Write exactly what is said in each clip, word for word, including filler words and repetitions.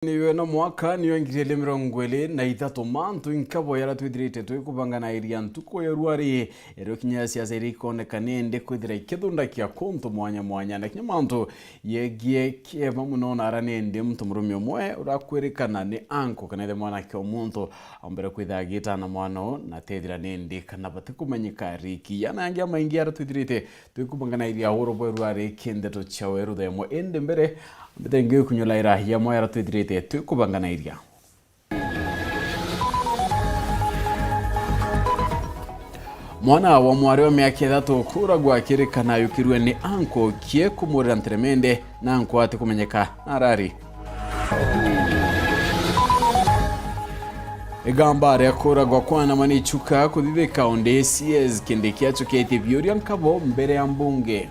Niyo na mwaka niyo ngiri ili mirongo ili na ithatu, mantu inkabo yara twithirite twikubanganairiria ntuku ya ruari, erio kinya siasa iria ikoneka nindi kwithira ikithundakia kuntu mwanya mwanya, na kinya mantu yegie kieba muno nara nindi muntu murume umwe urakwirikana ni anko kana ithe mwanake o muntu aumbire kwitha agitana mwana u na tethira nindi kana batikumenyeka riki. Yana yangi amaingi ara twithirite twikubanganairiria uru bweru ari kindeto ciawe ruthemo. Indi mbere, mbete ngiukunyulaira yamwe ara twithirite twikubanganairia. Mwana wa mwari wa miaka ithatu kuragwa akirikana ayukirue ni anko kie kumurira nteremende na anko atikumenyeka na arari. Igamba ria kuragwa kwa Anna Manichuka kuthithika, undi C S Kindiki acoketie biuria nkabo mbere ya mbunge.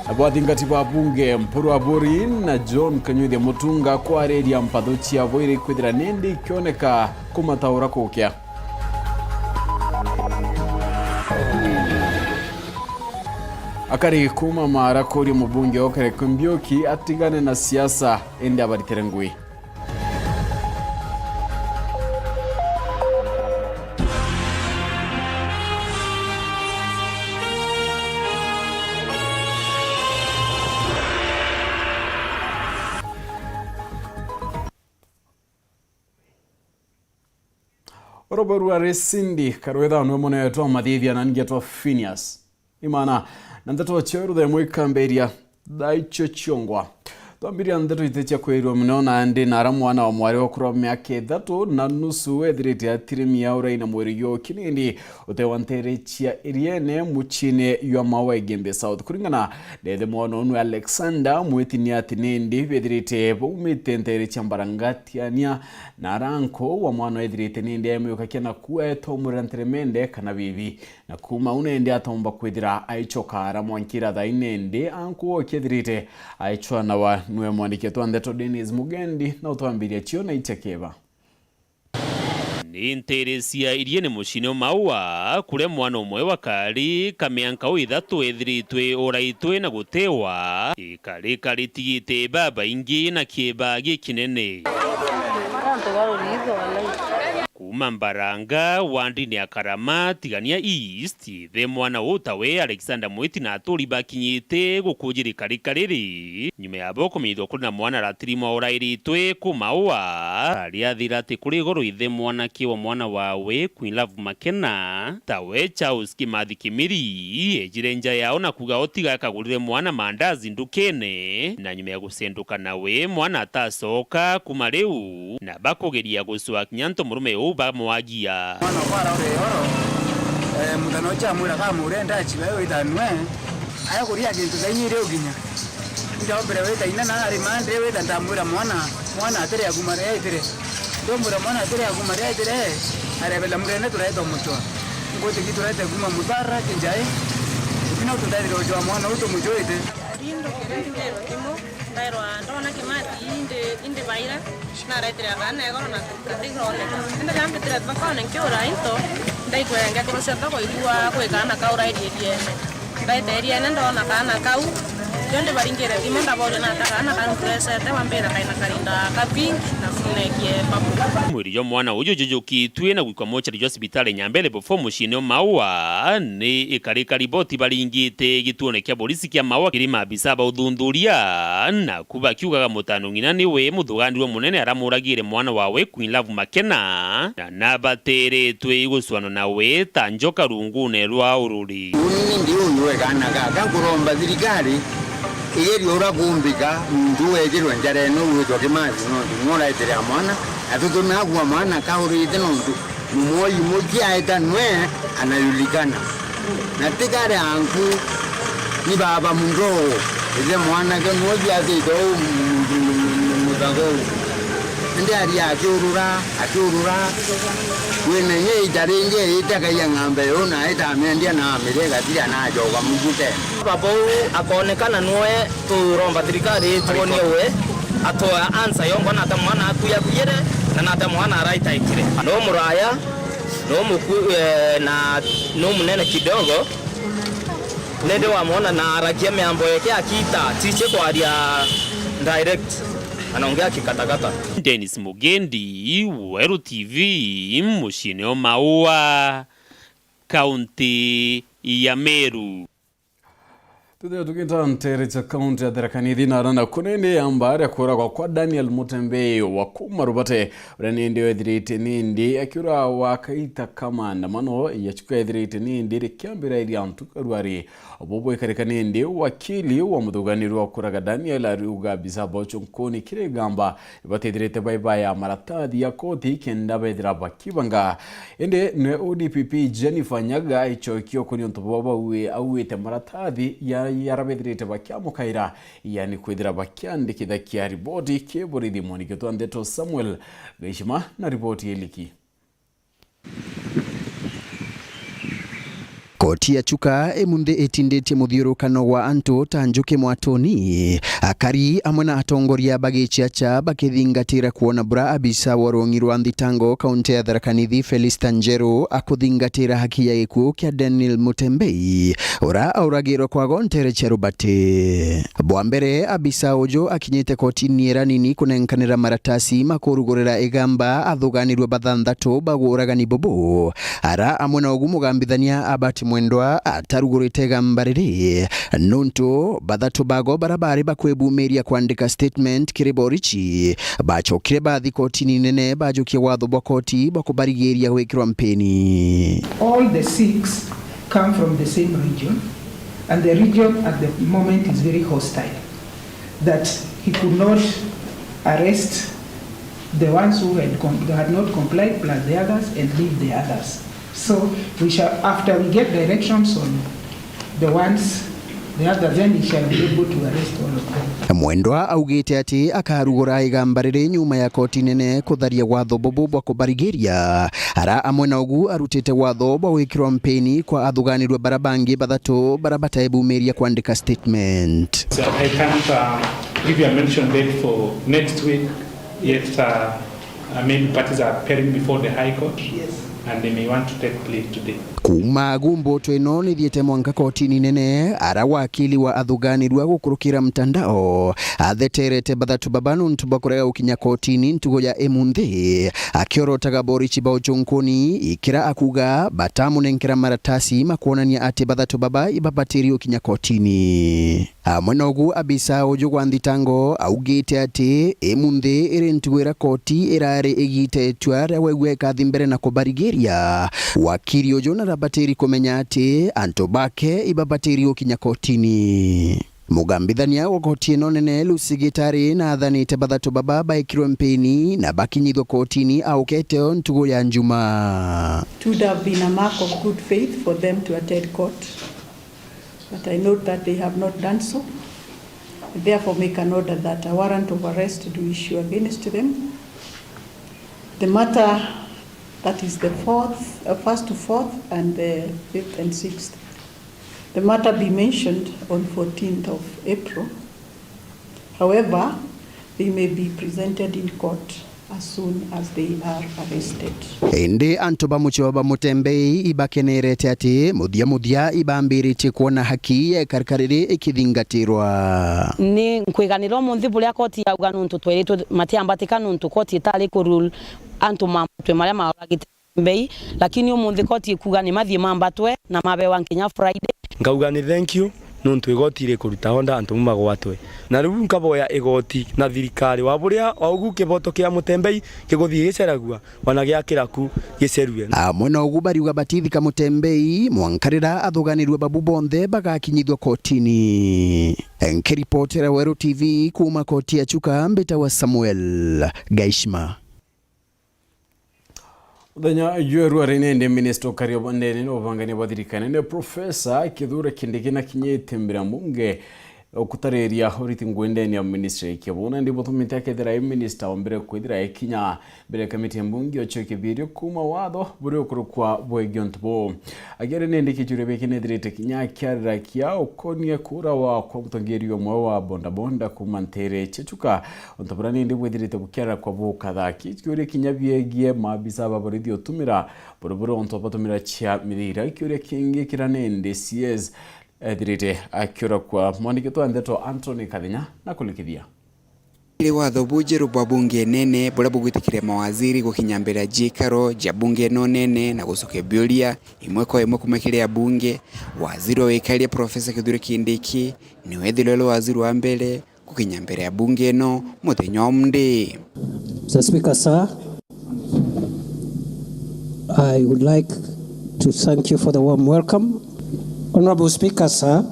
Abo athingati ba bunge, Mpuru Aburi na John Kanyuithia Mutunga kwariria mpatho ciabo iri kwithira nindi ikioneka kumataura kukia. Akari kuma Mara kuria mubunge o Kareke Mbiuki atigane na siasa, indi abaritire ngui. Orobo rwa Resindi karwitha nwe mune etwa Mathithia na ningi etwa Phineas. Imana, na ndeto cio ruthemo ikamberia, thaa icio ciongwa. Twambiria ndeto ite cia kwirwa muno, na ndi nara mwana wa mwari wa kurwa miaka ithatu na nusu ethirite atirimia urai na mwiri yo kinindi utewa ntere cia Iriene muciine ywa Maua Igembe South. Kuringana na ithe mwana unu Alexander Mwiti ni ati nindi bethirite baumite ntere cia Mbarangatiania na aranko wa mwana ethirite nindi aemiukakia na kuetwa murira nteremende kana bibi. Na kuuma u nindi atomba kwithira aicoka aramwankira thaini, indi anku okethirite aicwanawa nwe mwandiki twa ndeto Dennis Mugendi na utwambiria cio na itia kieba. Ni ntiri cia Iriene muciine Maua, kuria mwana umwe wa kari ka mianka u ithatu ethiritwe uraitwe na gutewa, ikarika ritigite babaingi na kieba gikinene. Kuuma Mbaranga, wandini ya Karama, Tigania East, ithe mwana uu tawe Alexander Mwiti na aturi bakinyite gukujiri karika riri, nyuma ya bo kumenyithua kuri na mwana aratirimwa urairitwe ku Maua. Aria athira ati kuri igoro ithe mwanake wa mwana wawe, Queen Love Makena, tawe Charles Kimathi Kimiri, ejire nja yao na kuuga utiga akagurire mwana mandazi ndukene, na nyuma ya gusenduka nawe, mwana atacoka. Kuma riu, na bakugeria gucwa kinya nto murume uu bamwagia. Mwana okwa ara uri oro, eh, muthenya ucio amwira, "Kamure ndachibe wita nwe, aya kuria gintu thaini iri ukinya." Ndaombire wita ina na ari mandire wita ndamwira mwana, mwana atiri aguma ria itire. Ndomwira mwana atiri aguma ria itire, arebela murene turete umuchwa. Ngwiti ki turete kuma muthara kinjai. Ibi no tutathire uchoa mwana uu tumuchwite. Ari ndukire njurirwe thimu, ndairwa ndona Kimati indi, indi baira, naretire akaana igoro na kathigoreka. Indi riria mbitire thokone nkiura into, ndaigua ngekiro cia thoko irua kwi kaana kaurairie riene. Ndaite riene ndona kaana kau, rio ndibaringire thimu ndaboria nata kaana kau nturecete, bambira kaina karinda ka pink na funekie purple. Mwiri jwa mwana uju jujukitue na gwikwa mochari jwa cibitari Nyambele Bofo muciine o Maua ni ikarika riboti baringite gituone kia borisi kia Maua kiri maabisa ba uthuthuria, naku bakiugaga mutano ng'ina niwe muthuganirwe munene aramuragire mwana wawe Queen Love Makena, na nabateretwe igucwano nawe ta njoka rungune rwa ururi. Uni ndi uyu we kaana gaka nkuromba thirikari igerie uria kumbika muntu wejirwe njara ino gwitwa Kimathi nontu nuraitire mwana na tutumia kuwa mwana kaurite nontu Mumoi muciaeta nwe anajulikana. Na ti kare anku ni baba mundogo, ithe mwanake nwe ciatite uu mu-, mu-, mu-, mu-, muthago uu. Indi aria akiurura, akiurura. Kwina inya ita ringi eite akaiya ng'ambe yuu na aita amiendia na amiria igatiria na acoka mugu tena. Baba uu akoonekana nwe Turomba thirikari ituonie we, atoa ansa yongwa nata mwana aku yakuire, na nata mwana araitaikire. No muraya, no muku, eh, na no munene kidogo. Nende wamwona na arakia miambo yake akita, tiche kwaria direct, anaongea kikatakata. Dennis Mugendi, Weru T V, muciine o Maua, kaunti ya Meru. Tuthia tugita ntere cia kaunti ya Tharaka Nithi na arana kunene ya mbara ya kuuragwa kwa Daniel Mutembei wa kuma Rubate, uria nindi wethirite nindi akiura wa kaita ka maandamano ya chuka ethirite nindi rikiambira iria ntuku rwari. Obo bwikarika nindi wakili wa muthuganirwa wa kuraga Daniel ariuga bisa bocho nkuni kiri gamba ibatethirite baiba ya maratathi ya koti kenda bethira bakibanga. Indi nwe O D P P Jennifer Nyaga ichokio kuri untu bwa baue auite maratathi ya yarabethirite bakiamukaira, yani kwithira bakiandikithakia riboti ki borithi. Mwaniki twa ndeto Samuel Gaishima na riboti iliki. Koti ya Chuka imunthi itinditie muthiurukano gwa antu ta njuki mwatuni, akari amwe na atongoria bagichiacha bakithingatira kuona bura abisa wa rung'i rwa nthitango kaunti ya Tharaka Nithi Felista Njeru akuthingatira haki ya gikuo kia Daniel Mutembei, ura auragirwe kwago ntere cia Rubati. Bwa mbere, abisa uju akinyite kotini ira nini kunenkanira maratasi ma kurugurira igamba athuganirwe bathanthatu ba uragani bubu, ara amwe na ugu mugambithania Albert Mwendwa atarugurite igamba riri, nuntu bathatu bago bara bari bakwibumiria kwandika statement kiri borichi, bachokire bathi kotini nene bajukia watho bwa koti bwa kubarigiria gwikirwa mpeni. All the six come from the same region, and the region at the moment is very hostile, that he could not arrest the ones who had com-, had not complied plus the others and leave the others. So we shall, after we get directions on the ones, the others, then we shall be able to arrest all of them. Mwendwa augite ati akarugura igamba riri nyuma ya koti nene kutharia watho bubu bwa kubarigiria ara amwe na ugu arutite watho bwa gwikirwa mpeni kwa athuganirwe bara bangi bathatu bara bataebumiria kwandika statement. So I can't, uh, give you a mention date for next week, yet, uh, uh, maybe parties are appearing before the High Court, yes, and they may want to take plea today. Kuuma agu mbutu ino nithiite mwanka kotini nene, ara wakili wa athuganirwa gukurukira mtandao atheterete bathatu baba nuntu bwa kurega gukinya kotini ntugo ya imunthi, akiorotaga borichi ba uchunkuni ikira akuga batamunenkera maratasi ma kwonania ati bathatu baba ibabatiri gukinya kotini. Amwe na ugu, abisa uju gwa nthitango augite ati imunthi iri ntugo ira koti irari igite itua ria wegua ikathi mbere na kubarigiria. Wakili uju narabatiri kumenya ati antu bake ibabatiri gukinya kotini. Mugambithania wa koti ino nene Lucy Gitari nathanite bathatu baba baikirwe mpeni na bakinyithwe kotini aukete o ntugu ya Njuma. It would have been a mark of good faith for them to attend court, but I note that they have not done so. I therefore make an order that a warrant of arrest do issue against them. The matter, that is the fourth, uh, first to fourth and the fifth and sixth. The matter be mentioned on fourteenth of April. However, they may be presented in court as soon as they are arrested. Indi antu ba mucii ba Mutembei ibakenerete ati muthia muthia ibambiritie kwona haki ya ikarika riri ikithingatirwa. Ni nkwiganira umunthi buria koti yauga, nuntu tweritwe matiambatika, nuntu koti itari kurule antu mambatwe maria mauragite Mutembei, lakini umunthi koti ikuga ni mathie mambatwe na mabewa nkinya Friday. Nkauga ni thank you, nuntu igoti rikuruta order antu bau magwatwe. Na riu nkaboya igoti na thirikari wa buria wa ugu kiboto kia Mutembei kiguthie giceragua, ona gia kiraku gicerue. Amwe na ugu bariuga batithika Mutembei mwanka riria athuganirue babu bonthe bagakinyithua kotini. Nkiripotera Weru T V kuuma koti ya Chuka, mbitagwa Samuel Gaishima. Muthenya jwa rua ri nindi minister ukari wa ndene na ubangania bwa thirikari nene Professor Kithure Kindiki nakinyite mbere ya mbunge ukutariria uriti ngui ndene ya ministry kia buna ndi butumite akethira i minister wa mbere kwithira ekinya mbere ya kamiti ya mbunge ocho kibirio kuuma watho buri ukurukwa bwegio ntubu. Akiaria nindi kichuria biki nithirite kinya kiarira kia ukonie kura wa kwa mutongeria umwe wa bondabonda kuuma ntere cia Chuka. Untu buria nindi bwithirite bukiara kwa bukathaki, kiuria kinya biegie maabisa ba borithi utumira buri buri untu batumira cia mithira. Kiuria kingi kira nindi C S Ethirite akiurakua. Mwandiki wa ndeto Anthony Kathenya na kulikithia. Ri watho bujeru bwa bunge nene buria bugwitikiria mawaziri gukinya mbere ya jiikaro ja bunge ino nene na gucokia biuria imwe kwa imwe kuuma kiri abunge, waziri wa wikaria Profesa Kithure Kindiki niwe ethirwe ari waziri wa mbere gukinya mbere ya bunge ino muthenya wa umunthi. Mister Speaker, sir, I would like to thank you for the warm welcome. Honorable Speaker, sir.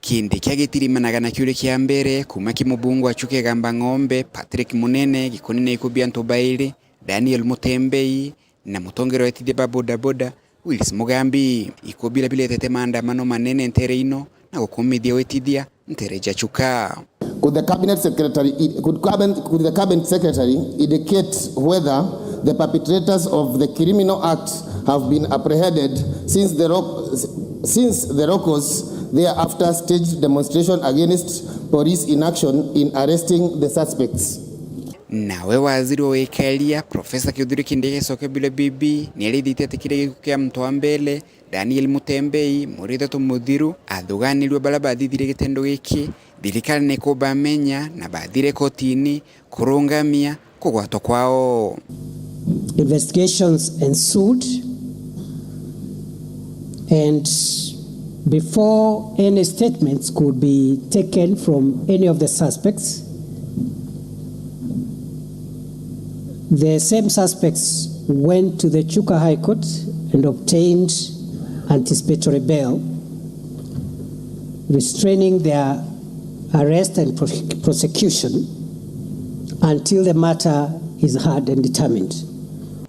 Kindiki agitirimanaga na kiuria kia mbere kuuma ki mubunge wa Chuka Igamba Ng'ombe, Patrick Munene, gikonene na ikuu bia antu bairi, Daniel Mutembei, na mutongeria wa etithia ba bodaboda, Willis Mugambi. Ikuu biria biretete maandamano manene ntere ino na gukumithia wetithia ntere ja Chuka. Could the cabinet secretary, could cabinet, could the cabinet secretary indicate whether the perpetrators of the criminal act have been apprehended since the ro-, since the locals thereafter staged demonstration against police inaction in arresting the suspects? Nawe waziri wa wikaria, Profesa Kithure Kindiki agicokia biuria bibi, ni arithite ati kiria gikuu kia muntu wa mbere, Daniel Mutembei, mweri uthatu muthiru, athuganirue baria bathithirie gitendo giki, thirikari ni ikubamenya na bathire kotini kurungamia kugwatwa kwao. Investigations ensued, and before any statements could be taken from any of the suspects, the same suspects went to the Chuka High Court and obtained anticipatory bail, restraining their arrest and prose-, prosecution until the matter is heard and determined.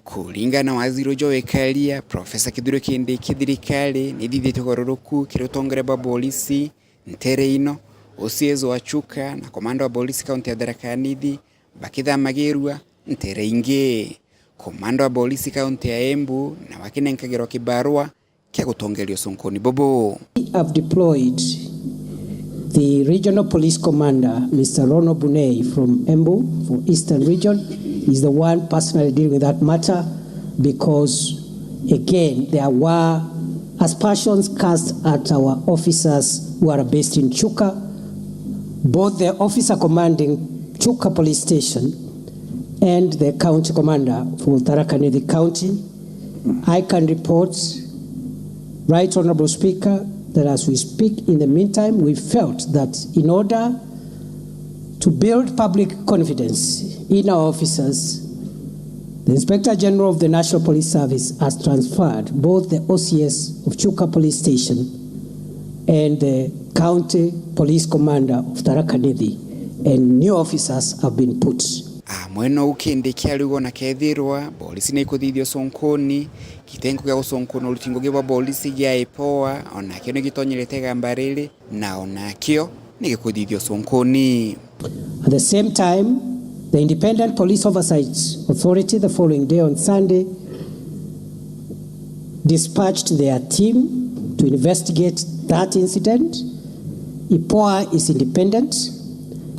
Kuringana na waziri uju wa wikaria, Profesa Kithure Kindiki, thirikari ni ithithite ugaruruku kiri utongeria bwa polisi ntere ino, O C S wa Chuka na komanda wa polisi kaunti ya Tharaka Nithi bakithamagirua ntere ingi. Komanda wa polisi kaunti ya Embu nawe akinenkagirwa kibarua kia gutongeria ucunkuni bubu. We have deployed the regional police commander, Mister Ronald Bunei from Embu for Eastern Region. He's the one personally dealing with that matter because, again, there were aspersions cast at our officers who are based in Chuka. Both the officer commanding Chuka Police Station and the county commander for Tharaka Nithi County, I can report, Right Honorable Speaker, that as we speak, in the meantime, we felt that in order to build public confidence in our officers, the Inspector General of the National Police Service has transferred both the O C S of Chuka Police Station and the County Police Commander of Tharaka Nithi, and new officers have been put. Amwe nou Kindiki ariuga ona kethirwa polisi ni ikuthithia ucunkuni, gitengo gia gucunkuna uruti ngugi bwa polisi gia IPOA onakio ni gitonyerete igamba riri, na onakio ni gikuthithia ucunkuni. At the same time, the Independent Police Oversight Authority the following day on Sunday dispatched their team to investigate that incident. IPOA is independent.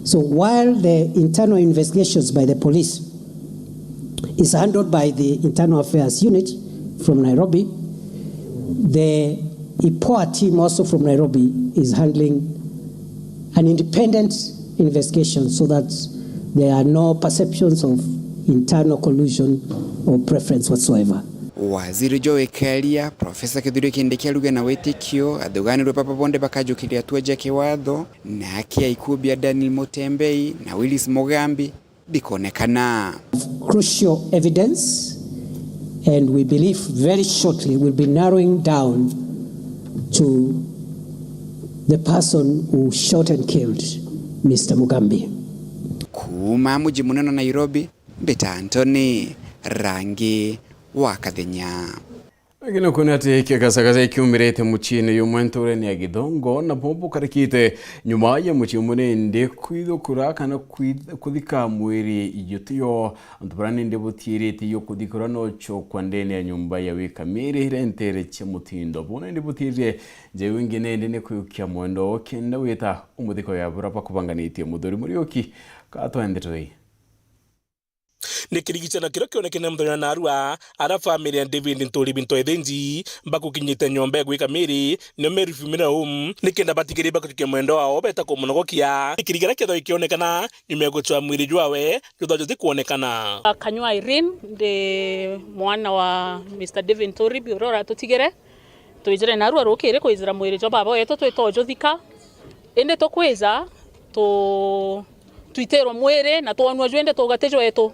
So while the internal investigations by the police is handled by the Internal Affairs Unit from Nairobi, the IPOA team also from Nairobi is handling an independent investigation so that there are no perceptions of internal collusion or preference whatsoever. Waziri Joe Karia, Profesa Kithure Kindiki aruge na witikio athuganirwe baba bonthe bakajukiria atua ja kiwatho, na akia ikuu bia Daniel Mutembei na Willis Mugambi bikonekana. Crucial evidence, and we believe very shortly we'll be narrowing down to the person who shot and killed Mister Mugambi. Kuuma muji munene wa Nairobi, mbita Anthony Rangi wa Kathenya. Gino kuni ati kigasagaza ikiumirite muciini yumwe nturene ya Githongo, na bubu bukarikite nyuma ya mucii munene kwithukura kana kwith-, kuthika mwiri jutio. Antu bara nindi butiirite yo kuthikura no chokwa ndene ya nyumba ya wika miri iria ntere cia mutindo. Buna nindi butiirire njeu ingi nindi ni kwiukia mwendo kenda wita umuthiko ya bura bakubanganitie. Muthuri Muriuki, katwende tui. Ni kirigicano kiria kionekene muthenya wa narua, ara family ya David Nturi Binto Ethinji bakukinyite nyomba ya gwika miri, nio Mary Funeral Home, nikenda batigiri bakujukia mwendwa wao beta kumunogokia. Ni kirigara kethwa ikionekana nyuma ya gucwa mwiri jwawe jutha juti kuonekana. Kanyua Irene, ndi mwana wa Mister David Nturi Bi uria uratutigire. Twijire narua rukiri kwijira mwiri jwa baba wetu twita ujuthika. Indi tukwija, tu-, twitirwe mwiri na twonua jwindi tuuga ti jwetu.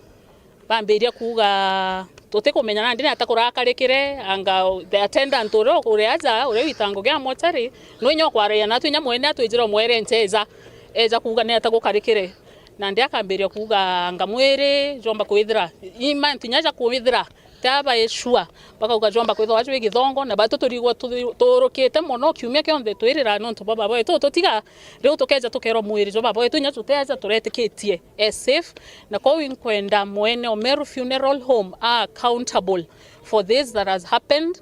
Bambiria kuuga, tutikumenya nandi ni ata kurakarikire, anga the attendant uria ukuri aja, uria witango gia mochari, no inya ukwaragia natu inya mwene atwijire umwere ncheja, eja kuuga ni ata gukarikire. Nandi akambiria kuuga, anga mwiri jomba kwithira, i mantu inya ja kwithira, ti aba e sure. Bakauga jomba kwithirwa jwi Githongo, na batu turigwa tu-, tuurukite mono kiumia kionthe twirira nontu bwa baba wetu ututiga. Riu tukeja tukerwa mwiri jwa baba wetu inya tuteja turetikitie e safe. Na kwou inkwenda mwene o Meru Funeral Home a accountable for this that has happened.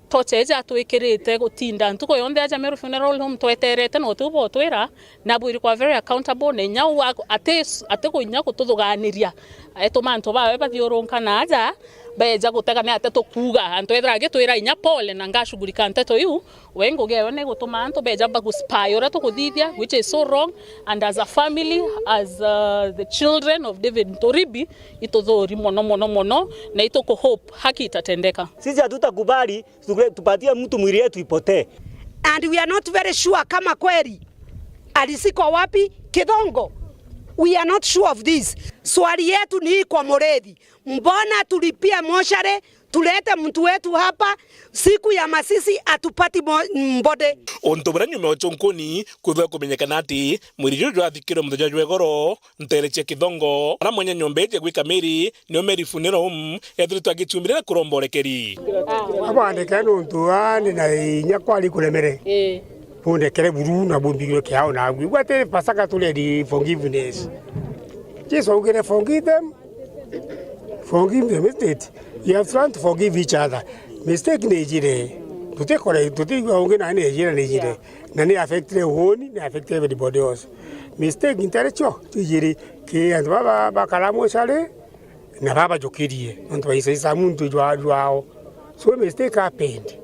Tocha iji atwikirite gutinda ntuku yonthe aja Meru Funeral Home tweterete na utiu botwira, na abwiri kwa very accountable, na inya uu aku-, ati-, atikuinya gututhuganiria. Etuma antu bawe bathiurunka na aja, beja gutega ni ate tukuuga. Antu ethira agitwira inya pole na ngashughulika nteto iu, we ngugi ewe ni gutuma antu beja baguspy uria tukuthithia, which is so wrong, and as a family, as, uh, the children of David Nturibi, ituthuri mono, mono, mono, na itukuhope haki itatendeka. Sisi hatutakubali Tuge-, tupatie mtu mwili yetu ipotee. And we are not very sure kama kweli alizikwa wapi Kithongo. We are not sure of this. Swali yetu ni hii kwa Muriithi. Mbona tulipie mochari, tulete mtu wetu hapa siku ya masisi atupati mo-, mbode? Untu buria nyuma ya uchunkuni kwithwa kumenyekana ati mwili juju jwathikirwe muthenya jwa igoro, nteere cia Kithongo, ara mwene nyomba iji gwika miri, nio Mary Funeral Home, ethiritwe agichumbire na kuromba urekeri. Abandeke nontu aa ni na inya kwari kuremere. Ii. Bundekere buru na bumbigirwe kiao na agwi. Igua ati Pasaka turedi forgiveness. Jesu augire, "Forgive them. Forgive them," isn't it? You have to learn to forgive each other. Mistake ni ijire. Tutikore, tutigua ungi na ni ijire, ni ijire. Na ni affectire uuni, ni affectire everybody else. Mistake ntari cio ijiri ki antu baba bakara mochari na babajukirie nontu baisaisa muntu jwa-, jwao. So mistake happened.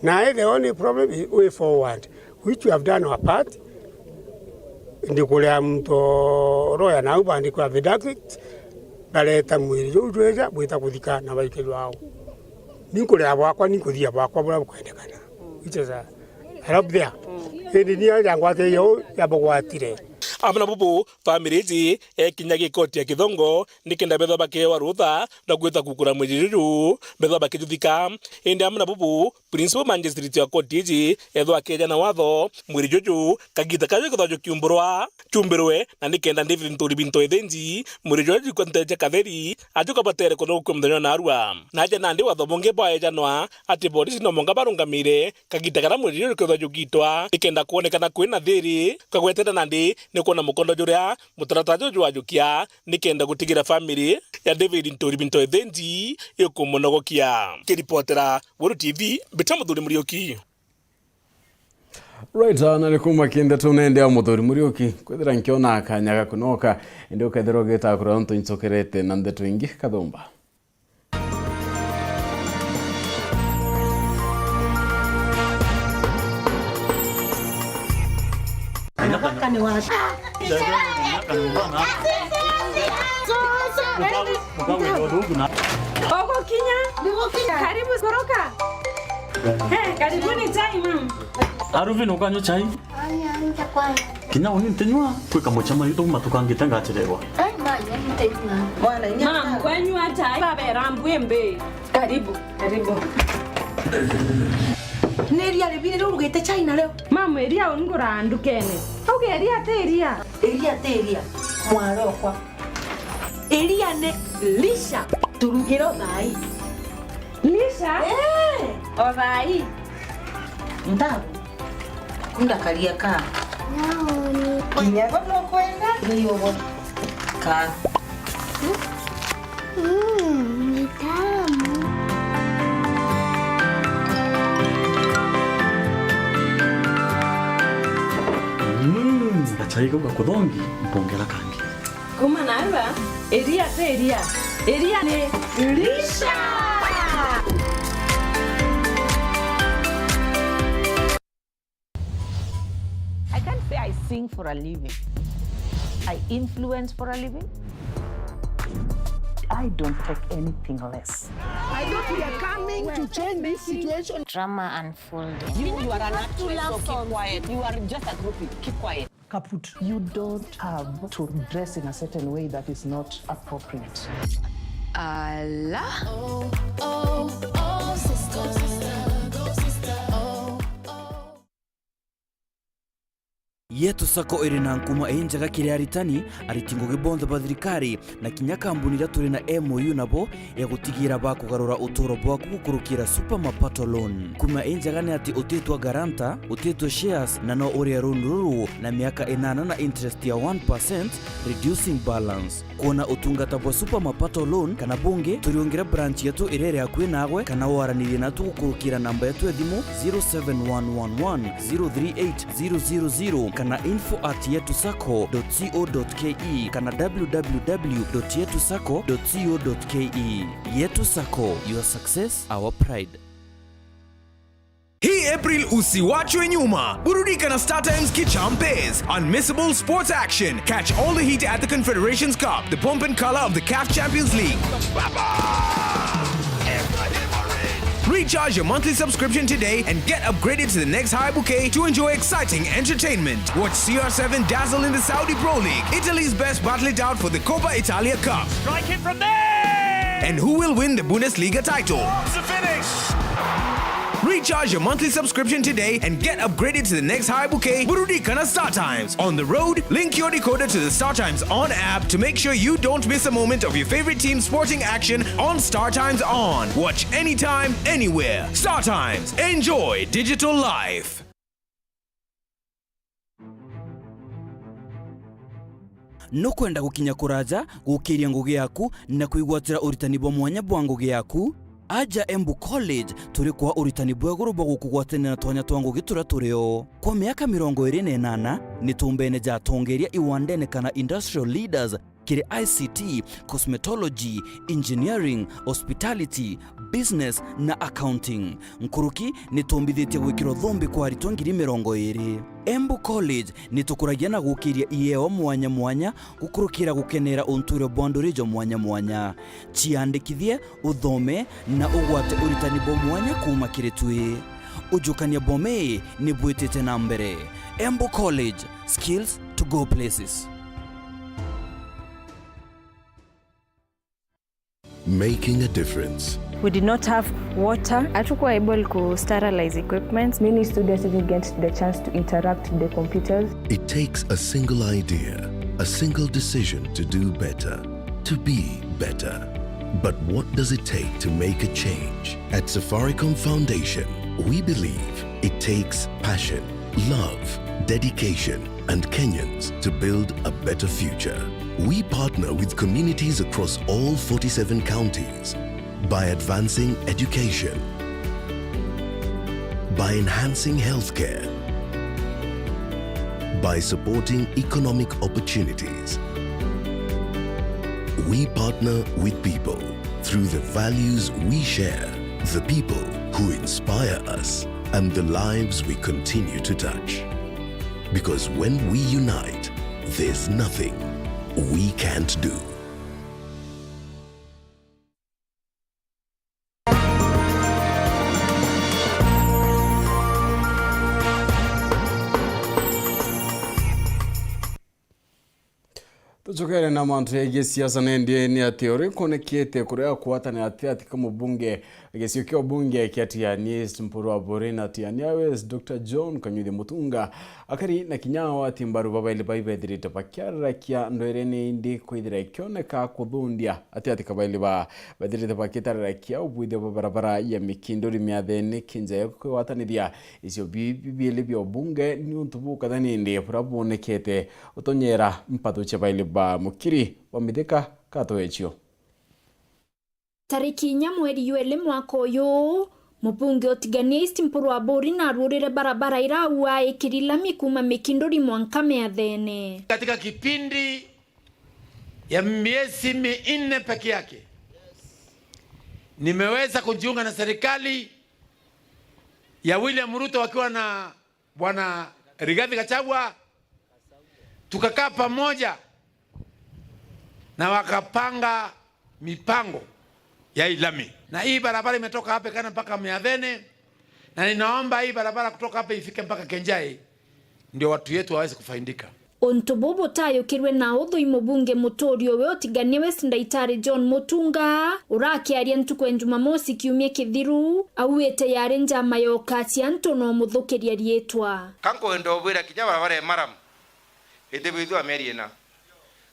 Na the only problem is way forward, which we have done our part. Ndikuria muntu roya nau bandikwa affidavit, bareta mwiri juu jweja bwita kuthika na baike jwao. Ninkuria bwakwa, ninkuthia bwakwa buria bukwendekana. Which is a, I hope there. Indi ni aja ngwate yo ya bugwatire. Amwe na bubu, family iji ekinya gikoti ya Kithongo nikenda bethwa bakeewa rutha na gwita kukura mwiri juju, bethwa bakijuthika. Indi amwe na bubu, principal magistrate wa koti iji ethwa akeja na watho mwiri juju kagita karia kethwa jukiumburwa. Chumbirwe, na nikenda David Nturi Binto Ethinji, mwiri jwa jikwa nteere cia Katheri, ajuka batere kuthukua muthenya wa narua. Naja nandi watho bungi bwaejanwa ati borisi no mwanka barungamire kagita karia mwiri juju jukethwa jugitwa, nikenda kwonekana kwina thiri, kagwetete nandi ni kwona mukondo juria mutaratara juju jwajukia, nikenda gutigira family ya David Nturi Binto Ethinji ikumunogokia. Kiripotera Weru T V, mbita Muthuri Muriuki. Right, ah, na ni kuma kinde tu nende ya Muthuri Muriuki, kwithira nkiona kanya ga kunoka, indi ukethirwa ugita kuria untu ncokerete na ndeto ingi kathumba. Mwaka ni wa Ugukinya? Karibu, koroka. Eh, karibuni chai, ma'am. Aruvin, ukanywa chai? Kinya uni ntinywa, kwi kamucemani tuuma tukangite ngachererwa. Ma'am, kwenywa chai, baba erambwi mbi. Karibu, karibu. Ni iria ribiri riu urugite chai nario? Ma'am, iria ungura ndukene. Auga iria ti iria. Iria ti iria, mwarokwa. Iria ni lisha, turugire o thaai. Lisha? Eh. O thaai. Ntabu. Kunda karia ka. Naoni. Kinya bo nukwenda, ni ugo. Ka. Mm, ni tamu. Mm, gachai kau gakuthongi, mpongera kangi. Kuma nawe ba, iria ti iria. Iria ni Lisha! I can't say I sing for a living. I influence for a living. I don't take anything less. I thought we are coming to change this situation. Drama unfolding. You, you are an actress, so keep quiet. You are just a groupie. Keep quiet. Kaput. You don't have to dress in a certain way that is not appropriate. Ala. Yetu Sacco iri na nkuma injega kiri aritani, ariti ngugi bonthe ba thirikari, na kinya kambuni iria turi na M O U nabo ya gutigira bakugarura uturo bwaku gukurukira Super Mapato Loan. Nkuma injega ni ati utitwa guarantor, utitwa shares, na no urie loan ruru na miaka inana na interest ya one percent, reducing balance. Kwona utungata bwa Super Mapato Loan kana bungi, turiungire branch yetu iria iri akui naagwe, kana waranirie natu gukurukira namba yetu ya thimu zero seven one one one zero three eight zero zero zero kana info at yetu sacco dot co dot ke kana w w w dot yetu sacco dot co dot ke. Yetu Sacco, your success, our pride. Hii April usiwachwe nyuma. Burudika na StarTimes Kichampes. Unmissable sports action. Catch all the heat at the Confederations Cup, the pomp and color of the CAF Champions League. Recharge your monthly subscription today and get upgraded to the next high bouquet to enjoy exciting entertainment. Watch C R seven dazzle in the Saudi Pro League, Italy's best battle it out for the Coppa Italia Cup. Strike it from there! And who will win the Bundesliga title? What's the finish? Recharge your monthly subscription today and get upgraded to the next high bouquet. Burudika na StarTimes. On the road, link your decoder to the StarTimes On app to make sure you don't miss a moment of your favorite team's sporting action on StarTimes On. Watch anytime, anywhere. StarTimes. Enjoy digital life. Nukwenda gukinya kuraja gukiria ngugi yaku na kwigwatira uritani bwa mwanya bwa ngugi yaku? Aja Embu College, turi kwa uritani bwa iguru bwa gukugwatania na twanya twa ngugi turia turio. Kwa miaka mirongo iri na inana, ni tumbene ja atongeria iwandene kana industrial leaders kiri I C T, cosmetology, engineering, hospitality, business na accounting. Nkuruki ni tumbithitie gwikira uthumbi kwa aritwa ngiri mirongo iri. Embu College ni tukuragia na gukiria iewa mwanya mwanya gukurukira gukenera untuire bwa nduri jo mwanya mwanya. Ciandikithie, uthome na ugwate uritani bwa mwanya kuuma kiri twi. Ujukania bwa mii ni bwitite na mbere. Embu College, skills to go places. Making a difference. We did not have water. Hatukuwa able ku sterilize equipments. Many students didn't get the chance to interact with the computers. It takes a single idea, a single decision to do better, to be better. But what does it take to make a change? At Safaricom Foundation, we believe it takes passion, love, dedication, and Kenyans to build a better future. We partner with communities across all forty-seven counties by advancing education, by enhancing healthcare, by supporting economic opportunities. We partner with people through the values we share, the people who inspire us, and the lives we continue to touch. Because when we unite, there's nothing we can't do. Tucokere na mantu jegie siasa nindi ni ati uria kwonekete kuria kugwatanira gati ka mubunge, gicio kia ubunge kia Tigania East Mpuru Aburi na Tigania West, Doctor John Kanyuthi Mutunga, akari na kinya agwati mbaru babaili bai bethirite bakiararakia ndwerene indi kwithira ikioneka kuthundia ati ati kabaili ba bethirite bakitararakia ubwithia bwa barabara ya Mikinduri miathene kinja ya kwigwatanithia. Icio bi-, bi-, biili bia ubunge ni untu bukathanindi buria bwonekete utonyera mpathu cia baili ba mukiri wa mithika katoecio. Tariki inya mweri jweli mwaka uyu, mubunge o Tigania East Mpuru Aburi naruurire barabara iraua ikiri lami kuuma Mikinduri mwanka miathene. Katika kipindi ya miezi minne peke yake, nimeweza kujiunga na serikali ya William Ruto wakiwa na Bwana Rigathi Gachagua, tukakaa pamoja na wakapanga mipango ya hii lami. Na hii barabara imetoka hapa Ikana mpaka Miathene, na ninaomba hii barabara kutoka hapa ifike mpaka Kenjai, ndio watu yetu waweze kufaidika. Untu buu butayukirwe na uthui mubunge mutuuri uwe Utigania West Ndaitari John Mutunga, urakiaria ntuku ya Jumamosi kiumia kithiru, auite yari njama ya ukasi antu na umuthukiria riitwa. Ka nkwenda ubwira kinya barabara ya Maram itibithua mieri ina.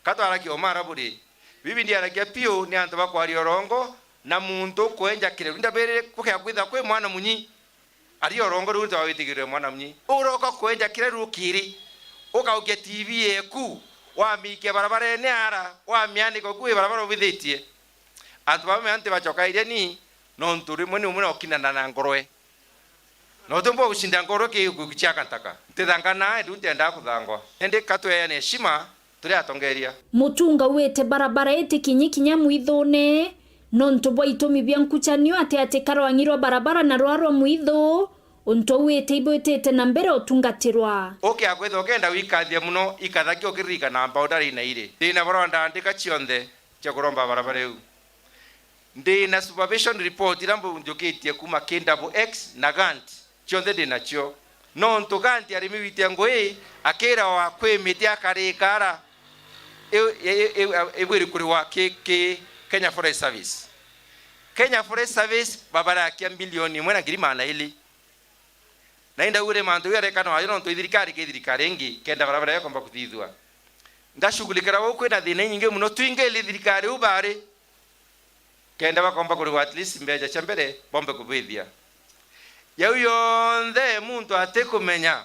Ka twarakia umara buri? Bibi ndiarakia piu ni antu bakwaria urongo na muntu kwenja kireru. Ndabiri gukea kwitha kwi mwana munyi. Aria urongo riu ntawa witigirwe mwana munyi. Uroka kwenja kireru ukiri, ukaukia T V yeku, wamikia barabarene ara, wamianika uku wi barabara ubithitie. Antu bamwe anti bacokairie ni, nontu rimwe ni umwe na ukinana na ngorwe. Na utiumba gucinda ngorwe ki gikuki cia gataka. Ntithangana, riu ntiendaa kuthangwa. Indi ka tweane heshima, turi atongeria. Mutunga auite barabara itikinyi kinya mwithune, nontu bwa itumi bia nkuchanio ati ati karwang'i rwa barabara na rwa rwa mwithu, untu auite ibwitite na mbere utungatirwa. Ukia kwithwa ukenda wikathia muno, ikathakia ukiririkana boundary na iri. Thina buria ndandika cionthe cia kuromba barabara iu. Ndi na supervision report iria mbunjukitie kuuma K double X na Gantt, cionthe ndi nacio. Nontu Gantt ari miwitia ngui, akirawa kwi miti akarika ara, i-, i-, i-, ibwiri kuriwa ki, ki Kenya Forest Service. Kenya Forest Service babarakia milioni imwe na ngiri magana iri. Na indaugire mantu jau arekana najo nontu ithirikari ki thirikari ingi, kenda barabara ikomba kuthithua. Ngashughulikira guu kwina thina inyingi muno, twingili thirikari u bari, kenda bakomba kurigwa at least mbeca cia mbere, bombe kubithia. Jau yonthe muntu atikumenya,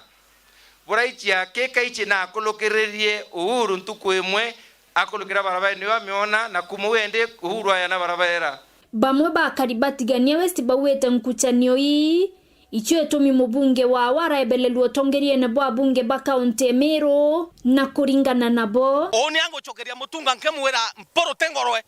buraichi aki kaichi na akulukiririe Uhuru ntuku imwe, akulukira barabara niyo amiona, na kuma u endi Uhuru ayana barabara ira. Bamwe bakari ba Tigania West bauite nkuchanio ii, icio itumi mubunge wao araebelelua utongeriene bwa abunge ba kaunti ya Meru, na kuringana nabo. Uu ni angucokeria Mutunga nkimwira mpuru ti ngorwe.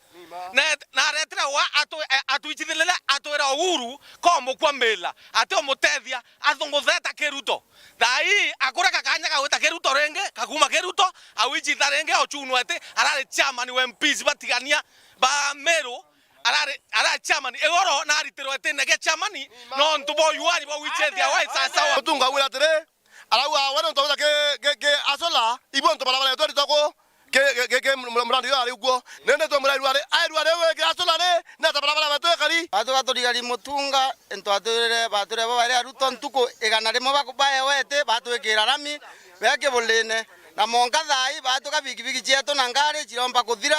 Na, na aretire wa atu-, e, atwichithirire atwira Uhuru ko mukwa mila, ati umutethia, athungutheta kiruto. Thaa ii akureka kanya ga gwita kiruto ringi, kakuma kiruto, awichitha ringi, ochunwa ati arari chairman wa M Ps ba Tigania, ba Meru, arari, arari chairman, igoro na aritirwe itine gia chairman, nontu bwa uyuani bwa wichethia wa sasawa. Mutunga augire atiri, arauga we nontu abuta ki, ki, ki asola, ibo ntu barabara yetu eritwa ku, ki, ki, ki, ki, murandi uyu ari ukuo. Nindi twamwira airua ri, airua ri, wikira asola ri, nata barabara yetu ikari? Batu baturigari Mutunga, into atwirire, batwire bo bari aruto ntuku igana rimwe baku-, baewe iti, batwikira rami, be kibulini. Na monka thaa ii, batuka bikibiki cietu na ngari ciromba kuthira.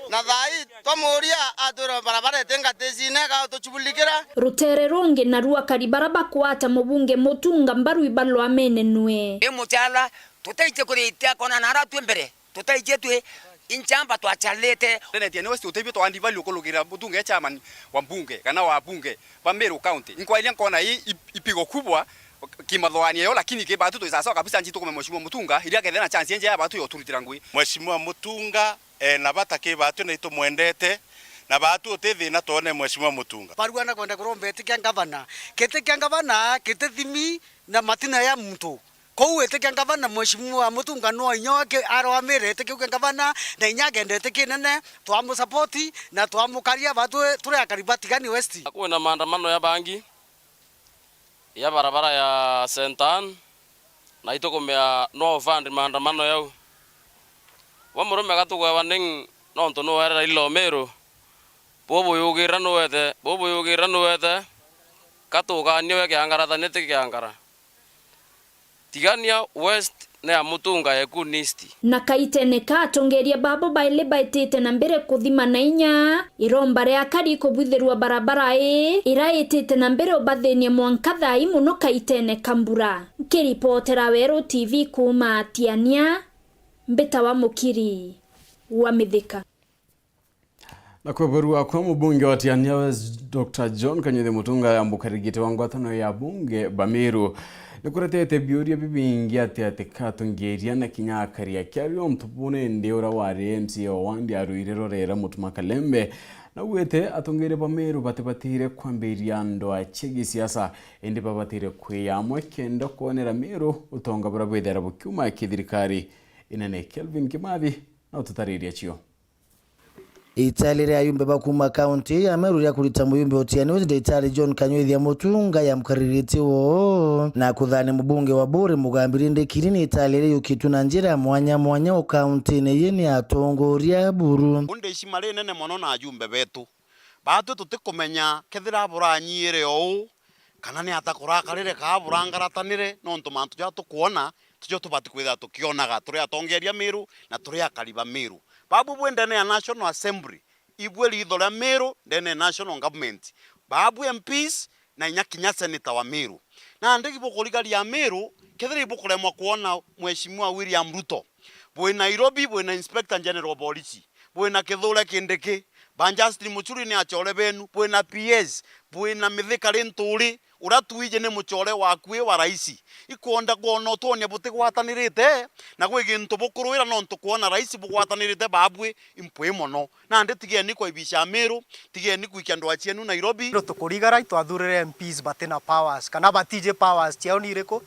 Na thaa ii twamuria, atwira barabara iti ngatecine, gatucibulikira. Rutere rungi naru akari bara bakwata mubunge Mutunga mbaru ibalwa amenenue. I muchala, tutaiche kuritia kona na ara twi mbere, tutaiche twi inchamba twachalite. Tenetia ni westi utebio twa Andy Valley ukulukira Mutunga e chairman wa mbunge, kana wa bunge ba Meru County. Inkwairia nkona i, i, ipigo kubwa kimathoania yo, lakini ki batu twi sawa kabisa, nchi tukume Mheshimiwa Mutunga, iria kethena chance enje ya batu yoturutira ngui. Mheshimiwa Mutunga, e, na bata ki batu na itumwendete, na batu uti thina twone Mheshimiwa Mutunga. Barua na kwenda kuromba iti kia ngavana. Kiti kia ngavana, kiti thimi na matina ya muntu. Kou iti kia ngavana, Mheshimiwa Mutunga no inya wake aroamire iti kiu kia ngavana, na inya agenda iti kinene, twamusapoti na twamukaria batu turi akari ba Tigania West. Kwina maandamano ya bangi ya barabara ya Saint Anne, na itukumea no fund maandamano yau. Wa murume agatugwa warning nontu nuwere Raila Omero, bubuyugira nuwete, bubuyugira nuwete, katugania we kiangara thani ti kiangara. Tigania West ni ya Mutunga Ekuni East. Na kaitene ka atongeria babo baili baitite na mbere kuthima na inya iromba ria akari kubwithirua barabara ii ira itite na mbere ubathinia mwanka thaa ii mono kaitene ka mbura. Nkiripotera Weru T V kuuma Tiania, mbita wa Mukiri wa Mithika. Na kweberua kwa mubunge wa Tiania West, Doctor John Kanyuthi Mutunga yambukarigite wa ngwataniro ya bunge ba Meru, Nikuretete biuria bibingi ati ati katongeria na kinya akaria kiario untu buna, indi uria wari M C A o wandi arwire rorera Mutuma Kalembe, naugite atongeria ba Meru batibatire kwambiria ndwaa cia gisiasa, indi babatire kwiyamwe kenda kwonera Meru utonga buria bwithera bukiuma kithirikari inene. Kelvin Kimathi na ututariria cio. Itaali ria ayumbe ba kuuma kaunti ya Meru ria kurita muyumbe utiani uju Ndagitari John Kanyuithia Mutunga yamkariritie woo na kuthani mubunge wa Buuri Mugambiri Ndikiri ni itaali riria yukitue na njira ya mwanya mwanya o kauntine ii ni atongoria buru. Undi icima rinene mono na ajumbe betu. Baatwi tutikumenya kethira buranyiire uu, kana ni ata kurakarire kaa burangaratanire, nontu mantu jaria tukwona tijo tubati kwithira tukionaga turi atongeria Meru na turi akari ba Meru. Babu bwi ndene ya National Assembly, ibwe riitho ria Meru ndene ya National Government. Babu M Ps na inya kinya senator wa Meru. Nandi ibukurigaria Meru, kethira ibukuremwa kwona Mheshimiwa William Ruto, bwi Nairobi, bwi na Inspector General of Police, bwi na Kithure Kindiki, ba Justin Muturi ni achore benu, bwi na P S, bwi na Mithika Linturi, uria twiji ni muchore wakui wa raisi. Ikwenda kwona utwonia butigwatanirite, na gwi gintu bukuruira nontu kwona raisi bugwatanirite babui impwi mono. Nandi tigeni kwaibisha Meru, tigeni gwikia ndwaa cienu Nairobi. Meru tukurigara itwathurire M Ps batina powers, kana batiji powers ciao ni iriku?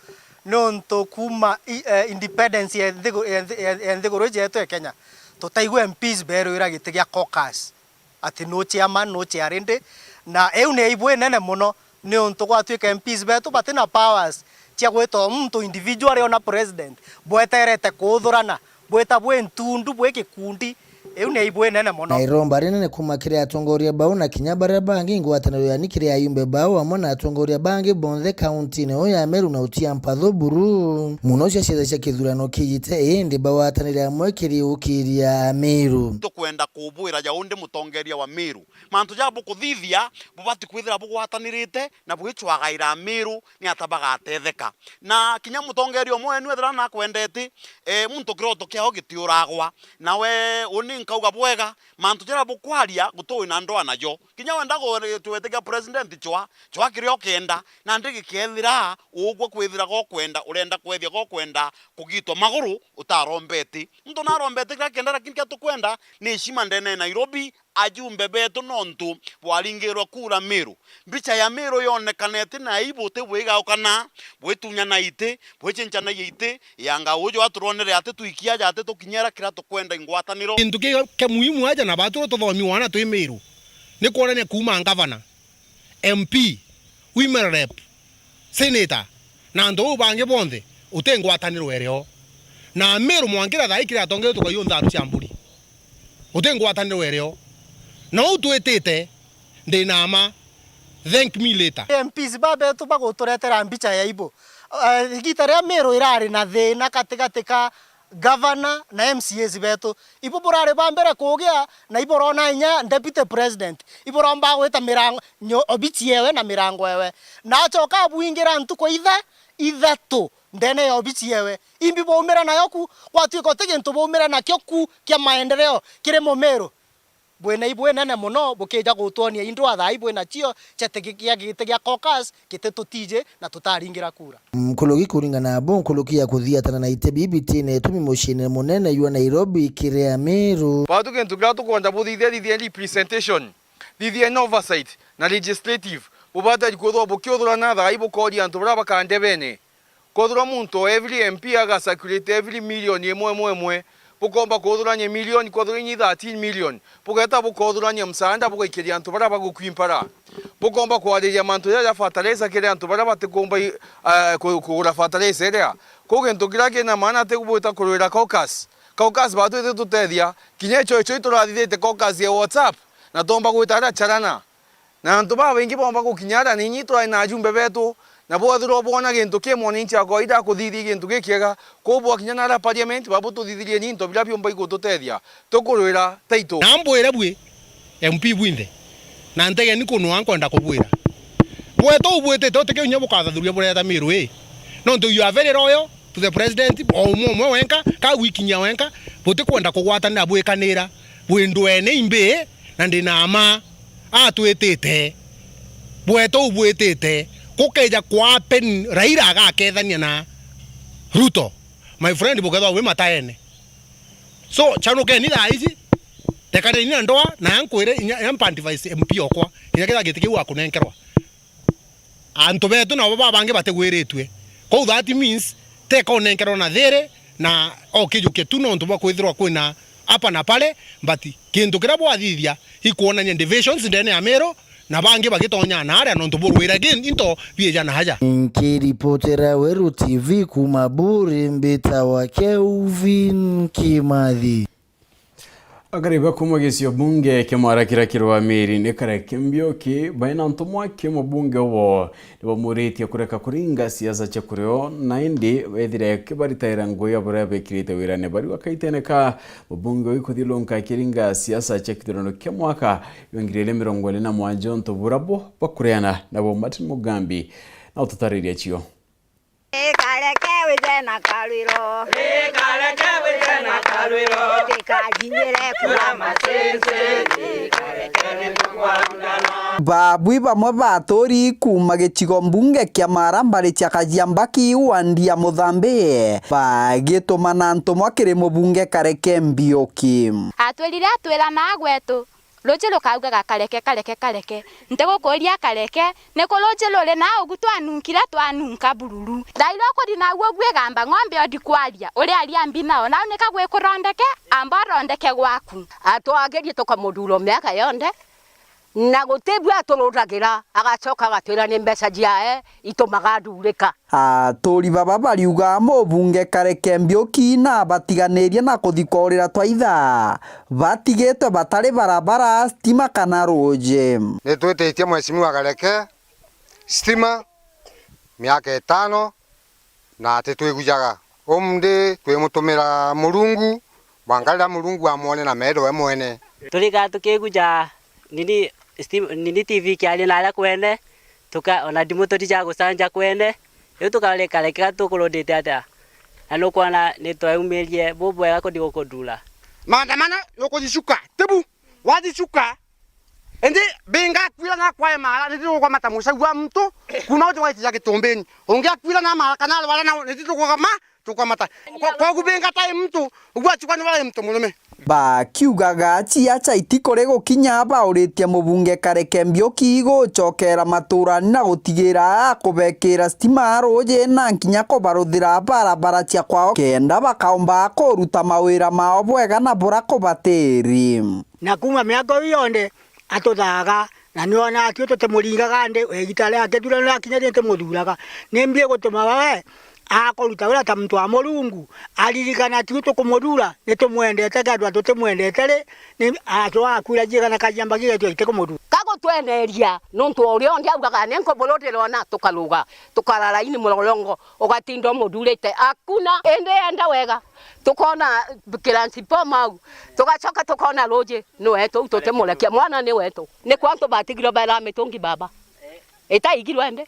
Niuntu kuuma i-, eh, independence ya nthigu-, ya nthi-, ya, ya nthiguru iji yetu ya Kenya, tutaigua M Ps berwira giti gia caucus, ati no chairman, no chair rindi, na iu ni aibu inene mono, niuntu gwatwika M Ps betu batina powers cia gwita o muntu individually ona president, bweterete kuuthurana, bwita bwi ntundu, bwi gikundi, iu ni aibu inene mono. Na iromba rinene kuuma kiri atongoria bau na kinya baria bangi, ngwataniro yani kiri ayumbe bau amwe na atongoria bangi bonthe kauntine uu ya Meru na utia mpatho buru. Muno cia cietha cia kithurano kiijite, indi bagwatanire amwe kiri ukiria Meru. Tukwenda kubwira ja undi mutongeria wa Meru, mantu jaria bukuthithia bubati kwithira bugwatanirite na bwicwagaira Meru ni ata bagatetheka. Na kinya mutongeria umwe wenu ethira nakwendeti, eh, muntu kiroto kiao gitiuragwa. Nawe uni nkauga bwega, mantu jaria bukwaria guti wina ndwaa najo. Kinya wenda ku-, twetikia president chwa, chwa kiria ukenda, nandi gikethira ugwe kwithira gokwenda, urenda kwethia gokwenda kugitwa maguru utarombeti. Muntu narombeti kiria kenda, lakini kiria tukwenda ni heshima ndene ya Nairobi, ajumbe betu, nontu bwaringirwe kura Meru. Mbicha ya Meru yonekana iti na aibu, ti bwigaukana, bwitunyana iti, bwicinchanagia iti, yanga uju aturonere ati twikia aja ati tukinyera kiria tukwenda ingwataniro. Gintu ki-, kia muhimu aja na batu tuthomi wana twi Meru, ni kwonania kuuma ngavana, M P, women rep, senator, na antu bau bangi bonthe, uti ngwataniro irio. Na Meru mwankira thaa ii kiri atongeria tukaiyo ntharu cia mburi. Uti ngwataniro irio. Na uu twitite, ndi na mma, thank me later. M Ps babetu baguturetera mbicha ya aibu. Eh, igita riria Meru irari na thina gatigati ka gavana na M C As betu. Ibo burari ba mbere kugia, na iburona inya deputy president. Iburomba gwita mirango, nyo-, obichi yewe na mirango yewe. Na acoka abwingira ntuku itha-, ithatu ndene ya obichi yewe. Imbi baumira nayo ku, gwatuika uti gintu baumira nakio ku kia maendeleo kiri Mumiru. Bwina ibu inene mono, bukija gutwonia indwaa thaa ii bwina cio cia ti-, gia giti gia caucus, giti tutiji na tutaringira kura. Nkuruki kuringana nabo, nkuruki ya kuthiatana na ite bibi bitina itumi muciine munene jwa Nairobi kiri Ameru. Batu gintu kiria tukwenda buthithia, thithia representation, thithia oversight na legislative. Bubatari kwithirwa bukiuthurana thaa ii bukoria antu baria bakandebene. Kwethirwa muntu o every M P aga circulate every million imwe imwe imwe, bukomba kuthurania million, kwethirwa inyi thirteen million, bugeta bukothurania msaada bugaikiria antu baria bagukwi mpara. Bukomba kwariria mantu jaja fertilizer kiri antu baria batikumba i-, eh, ku-, kugura fertilizer iria. Kwou gintu kiria kina maana ti bwita kurwira caucus. Caucus batu itutethia, kinya icho icho iturathithite caucus ya WhatsApp, na twomba gwita aria charana. Na antu babaingi boomba gukinya aria, na inya itwari na ajumbe beetu, na bwethirwa bwona gintu ki mwananchi wa kawaida akuthithia gintu gikiega, kwou bwakinya na aria parliament, babu tuthithirieni into biria biumba igututethia, tukurwira title. Na mbwire bwi M P bwinthe, na ntegeni kunwa nkwenda kubwira. Bwetu ubwitite utikiu inya bukathathuria bureta Miru ii. Nontu you are very loyal to the president, o umwe umwe wenka, ka gwikinyia wenka, butikwenda kugwatanira bwikanira bwi ndwene imbi, na ndi na mma. Atwitite. Bwetu ubwitite. Gukeja kwa happen Raila agakethania na Ruto, my friend, bukethwa wi mataene. So, chanukeni thaa ici, tekaneni na ndoa, na yankwire inya, inya mpa advice M P okwa, kinya kethira giti kiu akunenkerwa. Antu betu nabo babangi batigwiritue. Kou that means, teka unenkerwa na thiri, na okijukia tu nontu bwa kwithirwa kwina hapa na pale, but kintu kiria bwathithia ikwonania divisions ndene ya Meru, na bangi bagitonya na aria nontu burwira into biija na aja. Nkiripotera Weru T V kuma Buri, mbitawa Kelvin Kimathi. Akariba kuma gicio bunge kia Mara kiria kiri Wamiri ni Kareke Mbiuki, baina ntumwa kia mubunge ubo nibamuritie kureka kuringa siasa cia kurio, na indi bethire kibaritaira nguo ya buria bekirite wirane bari wakaitene ka mubunge uyu kuthilunka akiringa siasa cia kithurano kia mwaka jwa ngiri igiri mirongo iri na mwanja untu bura bo bakureana nabo Martin Mugambi na ututariria cio. Ikareke wije na karwiro. Ikareke wije na karwiro. Tikajinyire kura masense. Ikareke nitugwarundana. Babwi bamwe ba aturi kuma gicigo mbunge kia Mara mbari cia Kajiambaki wandi ya Muthambi bagitumana ntumwa kiri mubunge Kareke Mbiuki. Atwirire atwira na gwetu. Ruuji rukaugaga, "Kareke, kareke, kareke." Ntigukuuria kareke, niku ruuji ruri na ugu twanunkire twanunka bururu. Thaira ukuri naguo ugwigamba ng'ombe undi kwaria, uri aria mbi nao, nau nika gwikurondeke, amba urondeke gwaku. Atwagerie tukamuthuura miaka yonthe, na guti bua aturuuragira, agacoka agatwira ni mbeca ciae itumaga ndurika. Aturi baba bariuga mubunge Kareke Mbiuki na batiganirie na kuthi kuurira twaitha batigitwe batari barabara, stima kana ruuji. Ni twititie Mheshimiwa Kareke stima miaka itano na ati twigujaga. Umthi twimutumira Murungu, mwanka riria Murungu amwone na meetho we mwene. Turiga tukiguja nini, stim-, nini T V kiaria na aria kwene, tuka-, ona ndimu tutijaga gucanja kwene. Riu tukareka reka tukurundite atia? Na nukwona ni twaumirie bubwega kuthi gukuthura. Maandamano nukujicuka, tibu, wajicuka, indi binga akwira na kwae mara, ni tugukwamata mucau wa muntu, kuma uti waitija gitumbini. Ungi akwira na mara kana arwara na, ni tugukama, tukwamata. Kwa, kwa kubinga tai muntu, ugua chukwa ni wale muntu murume. Bakiugaga ciaca itikuri gukinya bauritie mubunge Kareke Mbiuki gucokera maturani na gutigira akubekira stima, ruuji na nkinya kubaruthira barabara cia kwao kenda bakaumba kuruta mawira mao bwega na bura kubatiri. Na kuma miaka iu yonthe, atuthaga, na nionaga atui tutimuringaga ndi, igita riake tu riria rirakinya ri ntimuthuraga. Ni mbi igutuma we akuruta wira ta muntu wa Murungu, aririkana atui tukumuthuura, ni tumwendete, kethira tutimwendete ri, ni, acoka akwira jiga na kajiamba gigetio itikumuthuura. Kagutweneria, nontu o uria undi augaga, "Ni nkuburutira ona," tukaruga, tukarara ini murongo, ugatinda umuthurite. Akuna, indi enda wega, tukona kiransipo mau, tugacoka tukona ruuji. Ni wetu, tutimurekia. Mwana ni wetu. Ni kwa antu batigirwe bera mitungi baba. Itaigirwe ndi.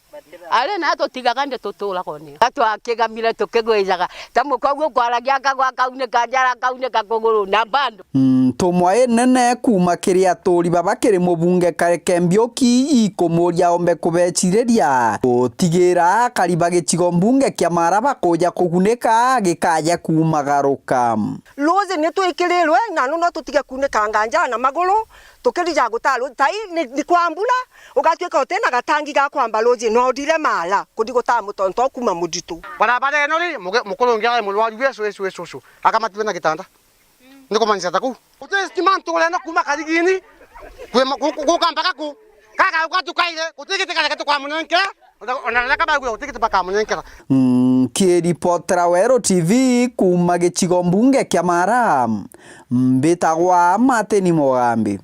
Ari na tutigaga ndi tuturaga ni. Atwakigamire tukigwijaga. Ta muka uguo kwaragia akagwa akaunika njara akaunika kuguru na bando. Ntumwa inene kuma kiri aturi baba kiri mubunge Kareke Mbiuki ikumuria ombe kubeciriria gutigira akari ba gicigo mbunge kia Mara bakuja kugunika gikaja kumagaruka. Ruuji ni twikirirwe, na nu no tutige kuunikanga njaa na maguru, tukirija gutaa ruuji. Tai ni, ni kwa mbura, ugatuika uti na gatangi ga kwamba ruuji, no ndire mara kuthi gutaa mutonto kuuma muthitu. Barabara ino ri, muge-, mukuru ungi ae murwaru, Yesu, Yesu, Yesu, Yesu, akamatire na gitanda. Ni kumaanisha ta kuu. Guti stima nturene kuuma Karigini, kwi ma-, gu-, gu-, guka mpaka ku. Kaka ugatukaire, guti giti kareke tukwamunenkera. Ona, ona reka bagwira guti giti bakamunenkera. Nkiripotera Weru T V kuuma gicigo mbunge kia Mara, mbitagwa Martin Mugambi.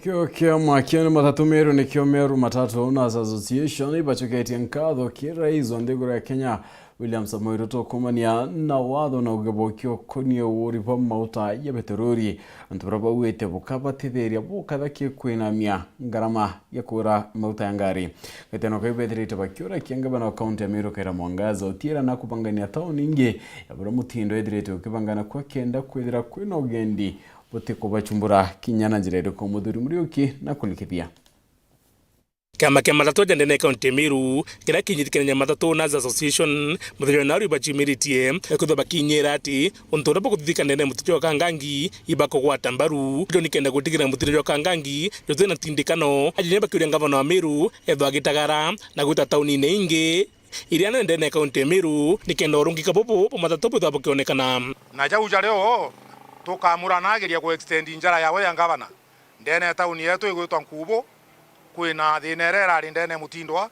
Kio kiama kia ni matatu Meru nikio Meru Matatu Owners Association ibacoketie nkatho ki Rais wa nthiguru ya Kenya, William Samoei Ruto, kuumania na watho na ugibokio ukonie uguri bwa mauta ya beterori. Antu baria bauite bukabatithiria bukatha ki kwinamia ngarama ya kugura mauta ya ngari. Gatano kau bethirite bakiurakia ngavana wa kaunti ya Meru Kawira Mwangaza utiira na kubangania tauni ingi ya buria mutindo ethirite ukibangana kwa kenda kwithira kwina ugendi butikubachumbura kinya na njira iriku. Muthuri Muriuki na kurikithia. Kiama kia matatu ja ndene ya kaunti ya Meru, kiria kinyitithikanagia matatu Owners Association, muthenya wa naru ibacimiritie, kwithirwa bakinyira ati untu uria bukuthithika ndene ya mututu jwa Kangangi ibakugwata mbaru, jo nikenda gutigira mututu jwa Kangangi juti na ntindikano, aja bakiuria ngavana wa Meru ethwa agitagara na gwita taunine ingi iria nene ndene ya kaunti ya Meru, nikenda urungika bubu bwa matatu bwithwa bukionekana. Na jau ja rio tukamuranagiria ku extend njara yawe ya ngavana. Ndene ya tauni yetu igwitwa Nkubu, kwina thina iria irari ndene ya Mutindwa,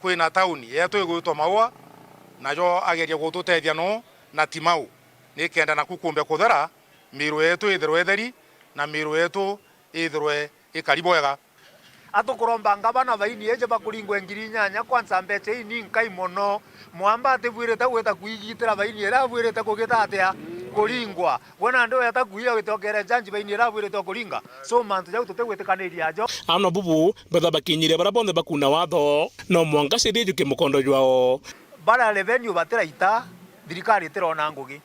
kwina tauni yetu igwitwa Maua, najo ageria gututethia no na Timau, nikenda naku kumbe kuthera, miiru yetu ithirwe itheri, na miiru yetu ithirwe ikari bwega. Atukuromba ngavana baini iji bakuringwe ngiri inyanya, kwanza mbecha ii ni nkai mono. Mwamba atibwirite gwita kwigitira baini iria abwirite kugita atia? Kuringwa. Gwe nandi weta kuia wite ukere njanji baini iria abwirite ukuringa. So mantu jau tutigwitikaniria ajo. Ana bubu, betha bakinyiria baria bonthe bakuna watho, no mwanka ciria ijukie mukondo jwao. Baria revenue batiraita, thirikari itirona ngugi.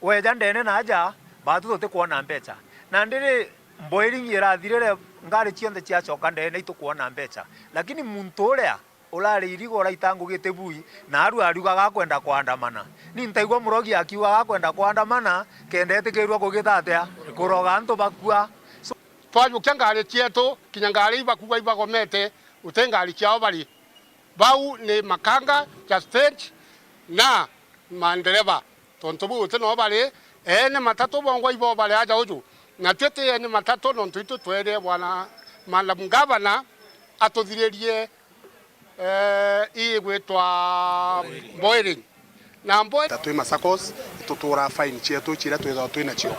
Weja ndene na aja, batu tutikwona mbecha. Nandi ri, mboiringi irathirire, ngari cionthe ciacoka ndene, itukwona mbecha. Lakini muntu uria urari irigo uraita ngugi ti bui, na aru ariugaga akwenda kwandamana. Ni ntaigua murogi akiugaga akwenda kwandamana, kenda etikirua kugita atia? Kuroga antu bakua. So, twajukia ngari cietu, kinya ngari ibakuga ibagomete, uti ngari ciao bari. Bau ni makanga ja stage na mandereva. Tontu buu uti no bari, ene matatu bongwa ibo bari aja uju. Na twi ti ene matatu nontu itu twerie bwana Madam Governor atuthiririe, eh, igwitwa Mboiring. Na Mboiring ta twi Masakos, itutura fine cietu ciria twithagwa twi nacio.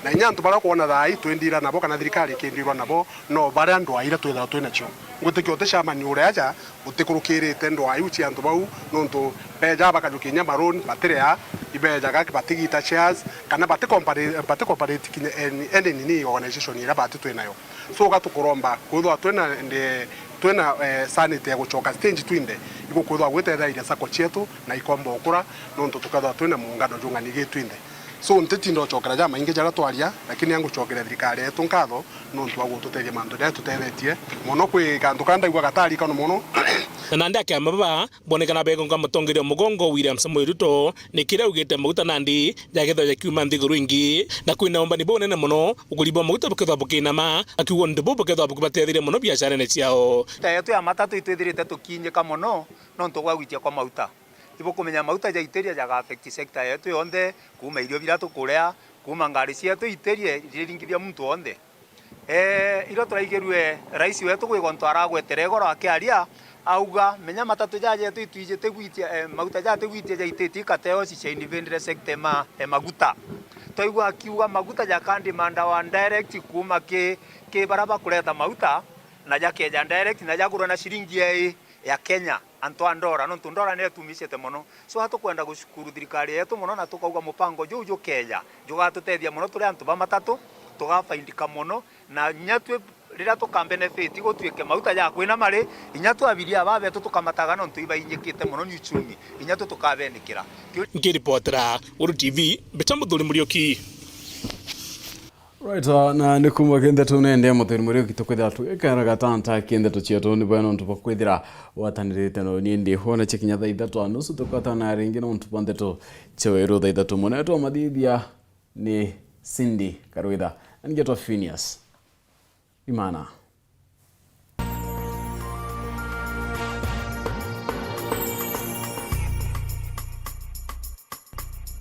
Na inya antu baria ukwona thaa ii twindira nabo kana thirikari ikindirwa nabo, no baria ndwaa iria twithagwa twi nacio. Ngwitikia uti chairman uria aja utikurukirite ndwaa iu cia antu bau, nontu beja bakajukia inya maroon, batirea, ibejaga batigita shares, kana bati compare-, bati cooperate kinya any, any nini organization iria bati twi nayo. So, gatukuromba kwithwa twina ndi-, twina, eh, sanity ya gucoka stage twinthe, igukwithwa gwitethairia sacco cietu na ikomba ukura, nontu tukethwa twina muungano jung'ani gi twinthe. So, ntitinda ucokera jamaingi jaria twaria, lakini angucokeria thirikari yetu nkatho nontu wa gututethia mantu jaria tutethetie mono. Kwi kantu ka ndaigua gatari kano mono. Na nandi akiama baba, bonekana begonga mutongeria mugongo William Samoei Ruto, ni kiria augite maguta nandi jagethwa jakiuma nthiguru ingi, na kwina umbani bunene mono, uguri bwa maguta bukethwa bukinama, akiuga untu buu bukethwa bukibateithiria mono biasharene ciao. Sector yetu ya matatu itwithirite tukinyika mono nontu bwa gwitia kwa maguta. Ibukumenya maguta jaitiria jaga affect sector yetu yonthe, kuuma irio biria tukuria, kuuma ngari cietu itirie, iriringithia muntu wonthe. Eh, irio turaigirue rais wetu gwigwa ntu aragwetera igoro akiaria, auga, menya matatu jaja itwijite gwitia, eh, maguta jatigwitia jaititie ikateo cicia independent sector ma, eh, maguta. Twaigua akiuga maguta jakandimandawa direct kuuma ki, ki baria bakureta maguta, na jakeja direct, na jagurwa na ciringi ii ya Kenya. Antu a ndora, nontu ndora niyo itumicite mono. So, hatukwenda gushukuru thirikari yetu mono, na tukauga mupango juu jukeja, jugatutethia mono turi antu ba matatu, tugafaidika mono, na inya twi riria tuka benefit gutwike maguta ja kwinama ri, inya twi abiria aba betu tukamataga nontu ibainyikite mono ni uchumi, inya twi tukabenikira. Nkiripotera Uru T V, mbita Muthuri Muriuki. Right, uh, na ni kuma ki ndeto nende Muthuri Muriuki tukwithira tugikara gatanta ki ndeto cietu ni bwega nontu bwa kwithira watanirite no ni ndi hona cia kinya thaa ithatu na nusu tukwatana ringi nontu bwa ndeto cia weru thaa ithatu. Mwana wetu wa mathithia ni Cindy Karwitha. Na ningetwa Phineas Imana.